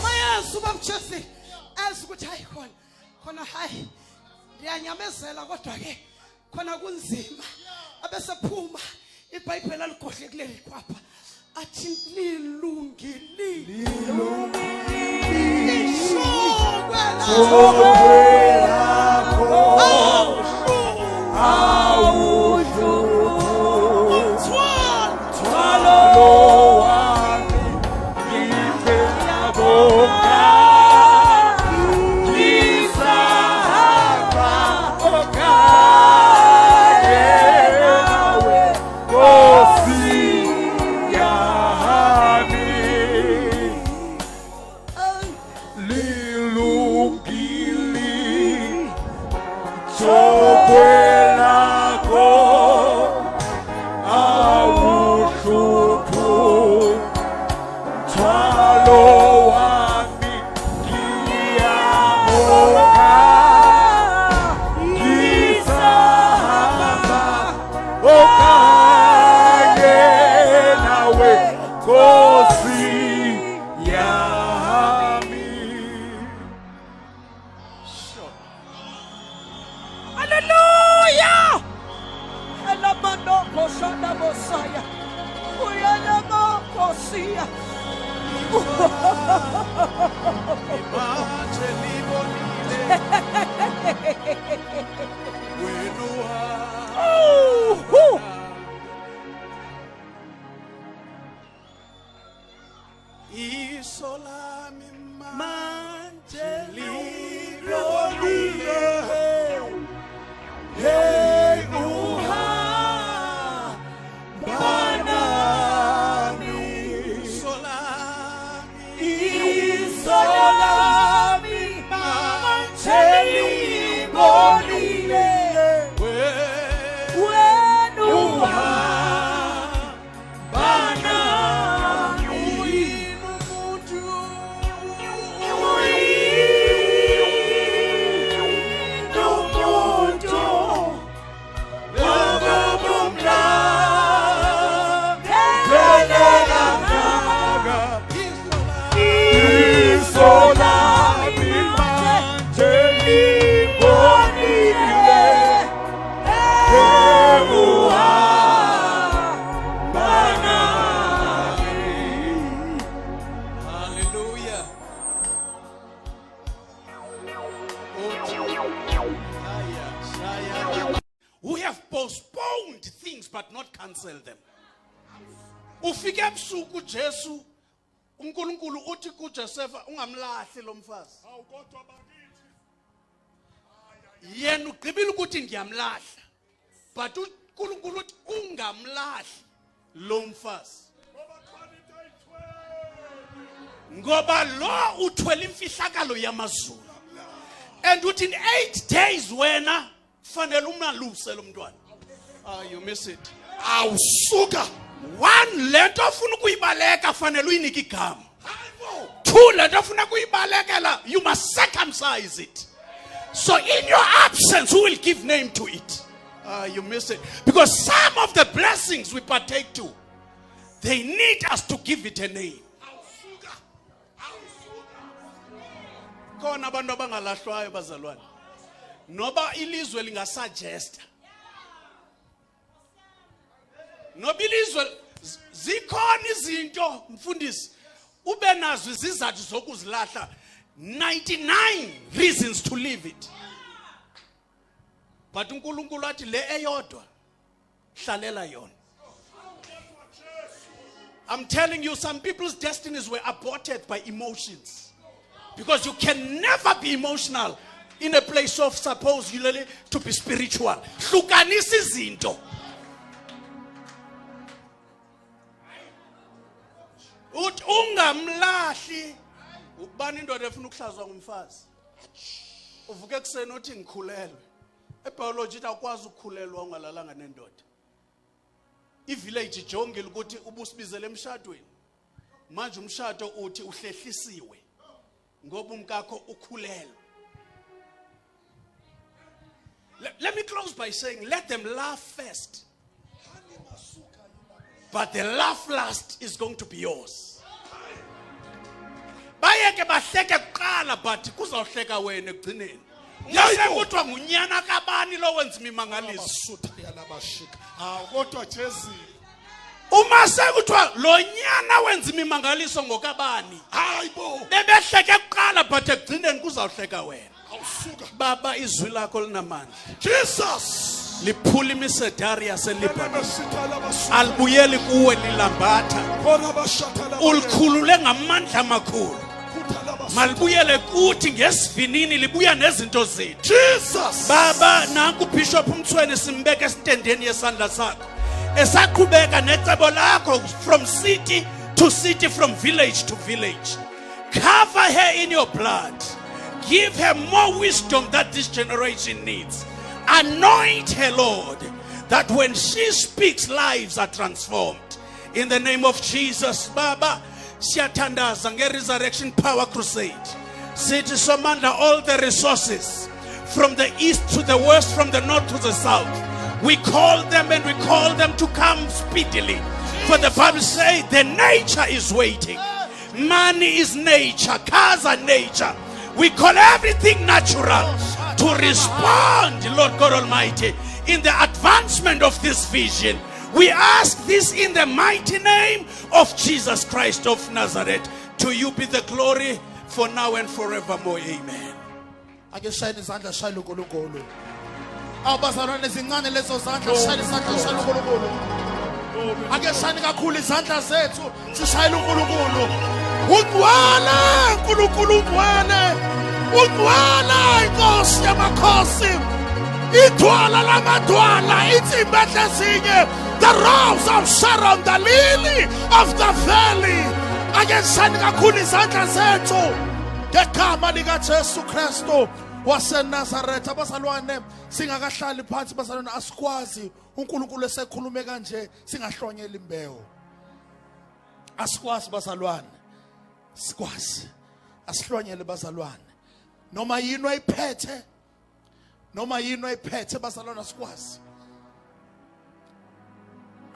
Mayesu bamchesi ezi ukuthi hayi khona khona hayi ndiyanyamezela kodwa ke khona kunzima. Abesephuma iBhayibheli aligodle kuleli khwapha athi lilungile lishokwe Hallelujah! Iso lami manje Hey, uhamba nami. Iso lami, iso lami manje libonile. Wena uhamba nami. Uyini umuntu, uyini umuntu Hallelujah. We have postponed things but not cancelled them. Ufike ebusuku Jesu, uNkulunkulu uthi kuJosepha ungamlahli lo mfazi. Wena ugqibile ukuthi ngiyamlahla, but uNkulunkulu uthi ungamlahli lo mfazi, ngoba lo uthwele imfihlakalo yamazulu, and uthi in 8 days wena fanele umaluse lo mntwana. Ah, you miss it. Awusuka. One, lento ofuna ukuyibaleka fanele uyinike igama. Two, lento ofuna ukuyibalekela, you must circumcise it. So in your absence, who will give name to it? Ah, you miss it. Because some of the blessings we partake to, they need us to give it a name. Khona abantu abangalahlwayo, bazalwane, noba ilizwe lingasuggesta, noba ilizwe zikhona izinto, mfundisi, ube nazo izizathu zokuzilahla, 99 reasons to leave it, but uNkulunkulu athi le eyodwa hlalela yona. I'm telling you, some people's destinies were aborted by emotions, because you can never be emotional in a place of supposedly to be spiritual. Hlukanisa izinto. Uthi ungamlahli ukubani indoda efuna ukuhlazwa ngumfazi. Uvuke ekuseni uthi ngikhulelwe. Ebiology ithi awukwazi ukukhulelwa ungalalanga nendoda. Ivillage ijongile ukuthi ubusibizele emshadweni, manje umshado uthi uhlehlisiwe ngoba umkakho ukhulelwe. Let me close by saying, let them laugh first, but the laugh last is going to be yours. Bayeke bahleke kuqala, but kuzawuhleka wena ekugcineni. Yayibo. Kuthiwa ngunyana kabani lo wenza imimangaliso. Abasutha yalabashika. Hawu, kodwa Jesu. Uma sekuthiwa lo nyana wenza imimangaliso ngokabani, Hayibo. bebehleke kuqala, but ekugcineni kuzawuhleka wena. Awusuka. Baba, izwi lakho linamandla. Jesus. Liphula imisedari yaseLebanon. Elebesitha labasuka. Alibuyeli kuwe lilambatha. Khona bashatha laba. Ulikhulule ngamandla amakhulu. Khutha labasuka. Malibuyele kuthi ngesivinini, libuya nezinto zethu. Jesus. Baba, nanku Bishop Mtsweni, simbeke esitendeni yesandla sakho, esaqhubeka necebo lakho from city to city, from village to village. Cover her in your blood. Give her more wisdom that this generation needs. Anoint her, Lord, that when she speaks, lives are transformed. In the name of Jesus. Baba, siyathandaza nge-Resurrection Power Crusade. Sithi Somandla, all the resources from the east to the west, from the north to the south, we call them, and we call them to come speedily, for the Bible says the nature is waiting. Money is nature, cars are nature. We call everything natural to respond, Lord God Almighty, in the advancement of this vision. We ask this in the mighty name of Jesus Christ of Nazareth. To you be the glory for now and forevermore. Amen. Ake shayeni izandla, shayela uNkulunkulu. Awubazalwane, zincane lezo zandla. Shayela isandla, shayela uNkulunkulu. Ake shayeni kakhulu izandla zethu, sishayela uNkulunkulu. Ungcwele uNkulunkulu, ungcwele, ungcwele, inkosi yamakhosi, idwala lamadwala, insimbi ezinye, the Rose of Sharon, the Lily of the Valley. Ake shayeni kakhulu izandla zethu ngegama likaJesu Kristu waseNazaretha. Abazalwane, singakahlali phansi, bazalwane, asikwazi uNkulunkulu esekhulume kanje singahlonyela imbewu. Asikwazi, bazalwane, sikwazi, asihlonyele, bazalwane, noma yini oyiphethe, noma yini oyiphethe, bazalwane, asikwazi,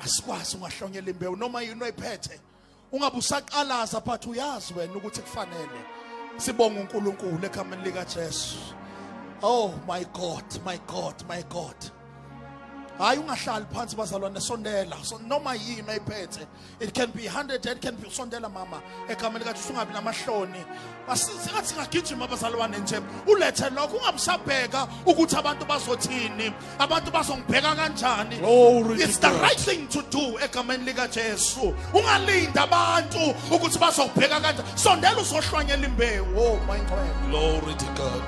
asikwazi ungahlonyela imbewu noma yini oyiphethe. Ungabe usaqalaza, but uyazi wena ukuthi kufanele sibonge uNkulunkulu egameni lika Jesu. Oh my God, my God, my God. Hayi, ungahlali phansi, bazalwane, sondela. So, noma yini oyiphethe, it can be 100, it can be, sondela mama, egameni likaJesu. Ungabi namahloni. Singathi singagijima, bazalwane, nje ulethe lokho, ungabusabheka ukuthi abantu bazothini, abantu bazongibheka kanjani. Glory to It's the God. right thing to do egameni likaJesu. Ungalinda abantu ukuthi bazokubheka kanjani. Sondela uzohlwanyela imbewu. Oh my God. Glory to God.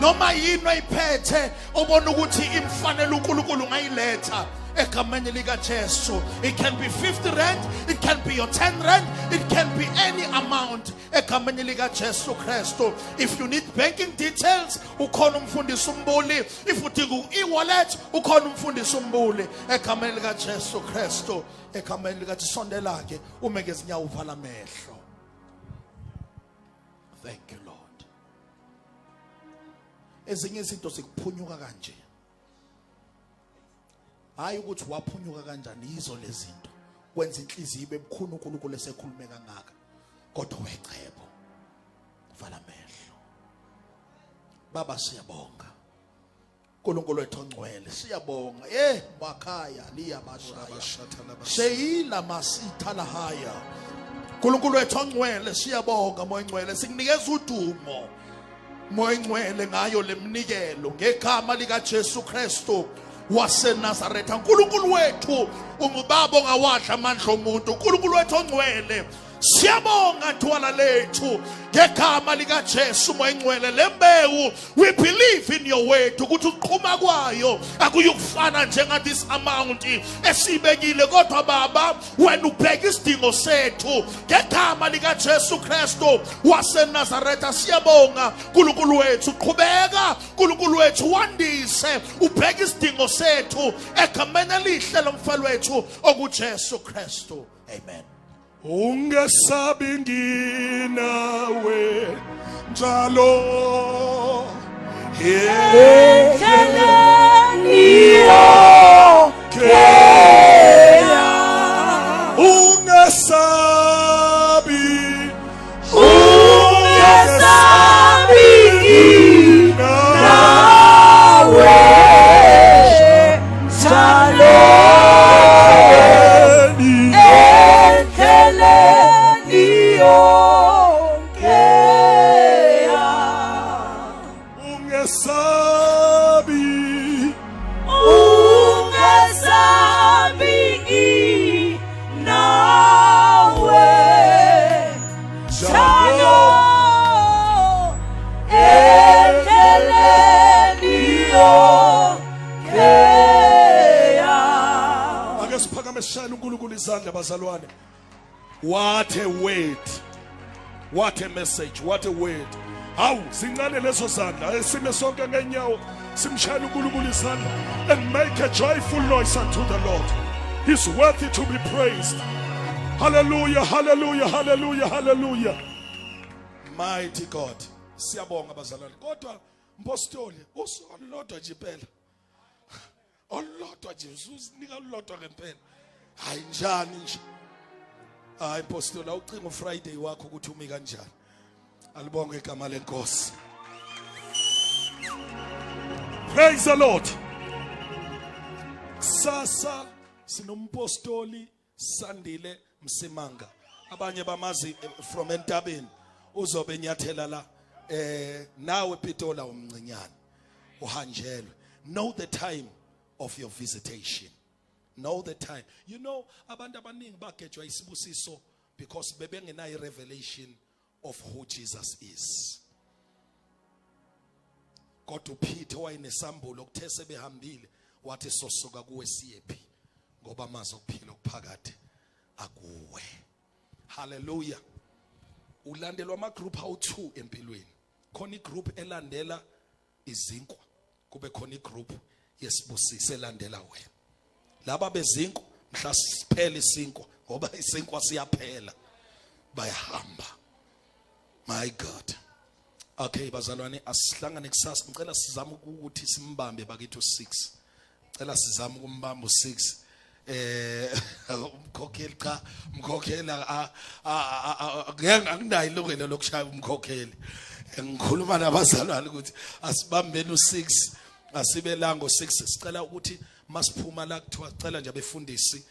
Noma yini oyiphethe obona ukuthi imfanele uNkulunkulu ungayiletha egameni lika Jesu. It can be 50 rand, it can be your 10 rand, it can be any amount egameni lika Jesu Kristu. If you need banking details, ukhona umfundisi uMbuli. If udinga e-wallet, ukhona umfundisi uMbuli egameni lika Jesu Kristu. Egameni lika Jesu, sondela ke ume ngezinyawo uvala amehlo. Thank you, Lord. Ezinye izinto zikuphunyuka kanje. Hayi ukuthi waphunyuka kanjani, yizo lezi zinto kwenza inhliziyo ibe bukhuni uNkulunkulu esekhulume kangaka, kodwa wecebo. Vala amehlo. Baba, siyabonga. uNkulunkulu wethu ongcwele, siyabonga. Bakhaya liyabashaya sheyila masitha lahaya. uNkulunkulu wethu ongcwele, siyabonga. Moya Ngcwele, sikunikeza udumo, Moya Ngcwele, ngayo lemnikelo ngegama lika Jesu Kristu waseNazaretha. uNkulunkulu wethu ungubaba ongawadla amandla omuntu. uNkulunkulu wethu ongcwele, siyabonga thwala lethu ngegama lika Jesu. Moya Ngcwele, lembewu, we believe in your word ukuthi uqhuma kwayo akuyukufana njenga this amount esibekile, kodwa Baba wena ubheka isidingo sethu ngegama lika Jesu Kristu waseNazaretha. Siyabonga uNkulunkulu wethu, qhubeka uNkulunkulu wethu, wandise, ubheka isidingo sethu egameni elihle lomfelo wethu okuJesu Kristu. Amen. Ungesabi, nginawe njalo. Endleleni yonke. Ungesabi, Ungesabi, nginawe njalo. Endleleni yonke. Ungesabi, Ungesabi, nginawe njalo. Endleleni yonke. Ake siphakame sishayele uNkulunkulu izandla, bazalwane. What a word, what a message, what a word. Hawu, zincane lezo zandla. Esime sonke ngenyawo simshayele uNkulunkulu izandla and make a joyful noise unto the Lord. He's worthy to be praised. Hallelujah, hallelujah, hallelujah, hallelujah. Mighty God, siyabonga bazalwane. Kodwa mpostoli, usuku olulodwa nje impela, olulodwa nje, ususinika olulodwa ngempela. Hayi, njani nje? Hayi mpostoli, awucinga uFriday wakho ukuthi umi kanjani. Alibonge igama lenkosi. Praise the Lord. Sasa sinompostoli Sandile Msimanga, abanye bamazi from entabeni. Uzobe enyathela la. Nawe Pitola umncinyane uhanjelwe. Know the time of your visitation, know the time. You know, abantu abaningi bagejwa isibusiso because bebengenayo revelation of who Jesus is. Kodwa uPeter wayenesambulo, kuthe sebehambile wathi, "Sosuka kuwe siyephi? Ngoba amazwi okuphila okuphakade akuwe." Hallelujah. Ulandelwa ama group awu2 empilweni. Khona igroup elandela izinkwa, kube khona igroup yesibusiso elandela wena. Laba bezinkwa, mhla siphela isinkwa, ngoba isinkwa siyaphela, bayahamba. My God. Okay bazalwane, asihlangane kusasa. Ngicela sizame ukuthi simbambe bakithi u6. Cela sizame ukumbamba u6. Umkhokheli, cha, umkhokheli ngeke, anginayo ilungelo lokushaya umkhokheli. Ngikhuluma nabazalwane ukuthi asibambeni u6, asibe la ngo6. Sicela ukuthi masiphuma la, kuthiwa cela nje abefundisi,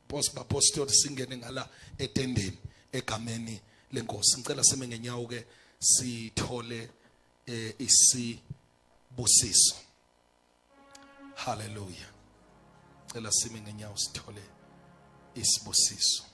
post bapostoli, singene ngala etendeni egameni lenkosi. Ngicela sime ngenyawo ke sithole isibusiso. Hallelujah. Cela sime ngenyawo sithole isibusiso.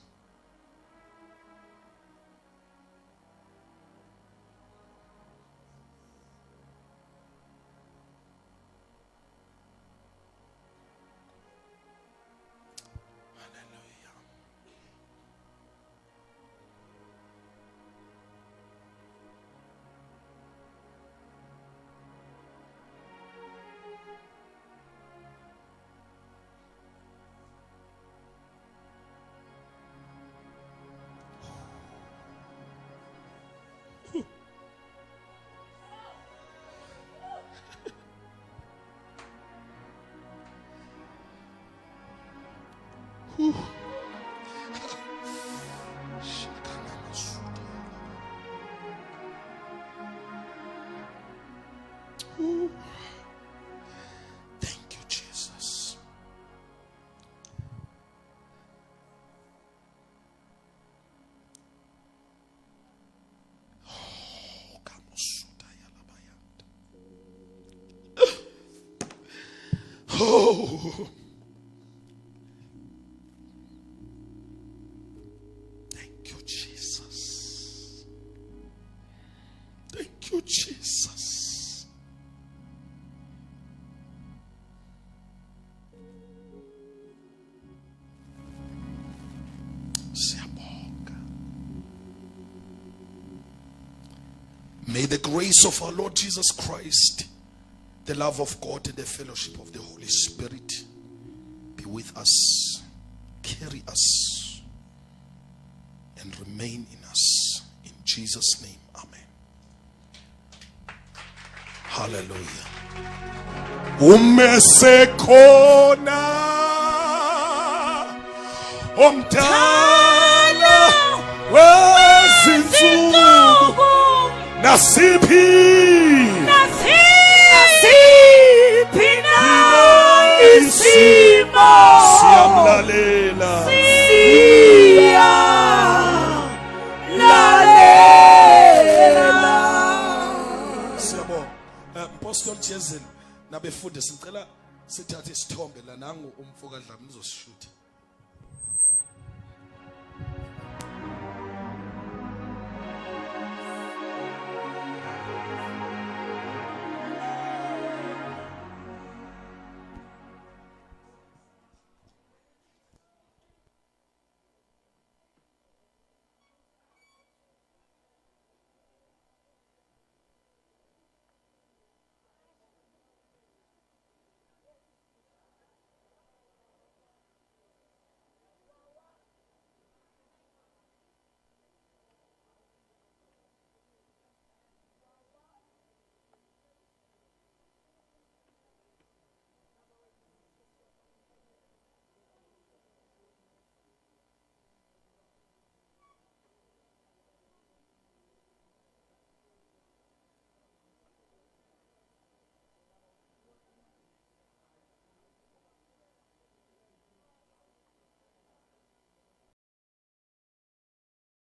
Thank you, Jesus. Oh, kamusuta yalabayanda. Oh. Thank you, Jesus. Thank you, Jesus. Siyabonga. May the grace of our Lord Jesus Christ, the love of God, and the fellowship of the Holy Spirit be with us, carry us, and remain in us. In Jesus' name, amen. Hallelujah. Umesekhona omdala wezinsuku nasiphi Nasiphi na isimo siyamlalela siyalalela. Siyabonga. Apostle Jezel nabefundisi, ngicela sithathe isithombe la. Nangu umfoka Dlamini uzosishutha.